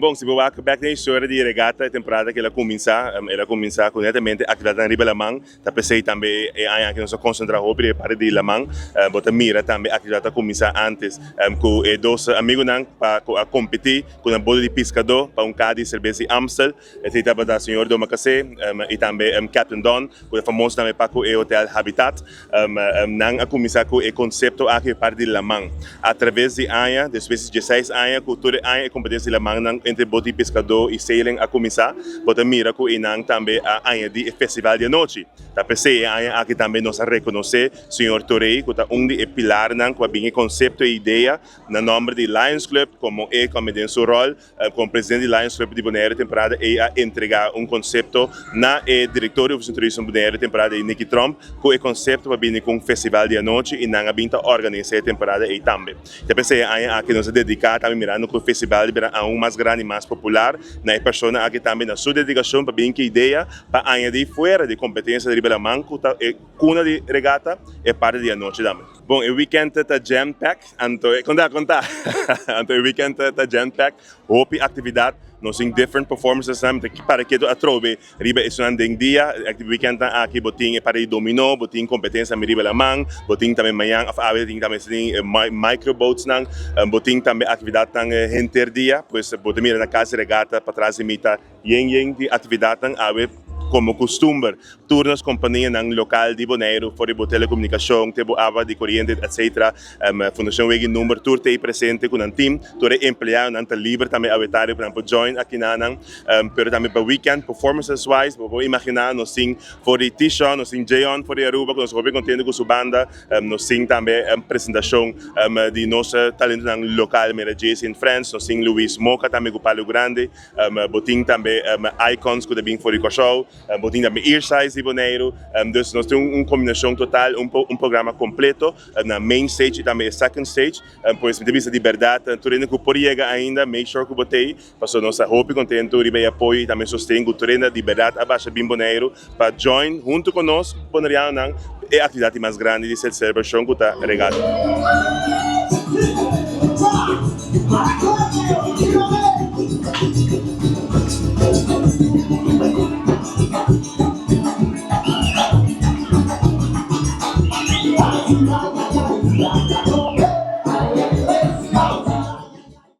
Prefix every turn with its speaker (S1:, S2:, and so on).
S1: Bon, si bo wak bek den historia di regata e temporada ku el a kuminsá, el a kuminsá ku netamente aktividatnan riba laman. Ta p'esei tambe e aña aki nos a konsentrá hopi den e parti di laman. Bo ta mira tambe aktividat a kuminsá ántes ku e dos amigunan pa ku a kompetí ku nan bote di piskadó pa un ka di serbes di Amstel. Esei tabata señor Domacassé i tambe Captain Don ku ta famoso tambe pa ku e hotel Habitat. Nan a kuminsá ku e konsepto aki e parti di laman. Atraves di aña, despues di dieseis aña ku tur e aña e kompetensia di lamannan entre boti piskadó i sailing a kuminsá, bo ta mira ku einan tambe a añadí e festival di anochi. Ta p'esei e aña aki tambe nos a rekonosé señor Torey ku ta un di e pilarnan ku a bin e konsepto e idea na nòmber di Lions Club komo e kòme den su ròl Komo presidente di Lions Club di Bonaire temporada ei a entrega un konsepto na e direktor di Ofisina Turismo Bonaire temporada ei Nicky Tromp ku e konsepto pa bini ku un festival di anochi i nan a bin ta organisa e temporada ei tambe. Ta p'esei e aña aki nos a dediká tambe mirando ku e festival di bira aun mas grandi i mas popular na e persona aki tambe na su dedikashon pa bin ku idea pa añadi fuera di kompetensia riba laman ku ta e kuna di regata e parti di anochi tambe. Bon e weekend ta jam pack. Anto e konta konta anto e weekend ta jam pack hopi actividad nos tin different performances nan mi ta para ketu atrobe riba esunnan den dia e weekend nan aki bo tin e parti di domino bo tin competencia tambe riba laman bo tin tambe mañan of awe tin tambe micro boats nan bo tin tambe actividad nan henter dia pues bo ta mira na cas di regata patras di mi ta Yen yen di actividadnan awe como custumber. Tur nos companianan local di Boneiru, for di bo telecomunicacion te bo awa di coriente etc. Fundacion Weg'i Number tur ta ei presente cu nan team. Tur e empleadonan ta liber tambe awe tardi pa nan por join akinanan. Pero tambe pa weekend performances wise bo por imagina nos tin for di Tishon, nos tin Jeon for di Aruba cu nos hopi contento cu su banda. Nos tin tambe presentacion di nos talentonan local mira Jaycee and Friends, nos tin Luis Moca tambe cu Palo Grande. Bo tin tambe Icons ku ta bin for di Kòrsou, bo tin tambe Earsize di Boneiru. Dus nos tin un kombinashon total, un programa kompleto na main stage i tambe e second stage. Pues mi ta bisa di bèrdat tur hende ku por yega ainda make sure ku bo t'ei, pasobra nos ta hopi kontentu riba e apoyo i tambe sosten ku tur hende di bèrdat a basha bin Boneiru pa join huntu ku nos bonerianonan e aktividat di mas grandi di selebrashon ku ta Regata.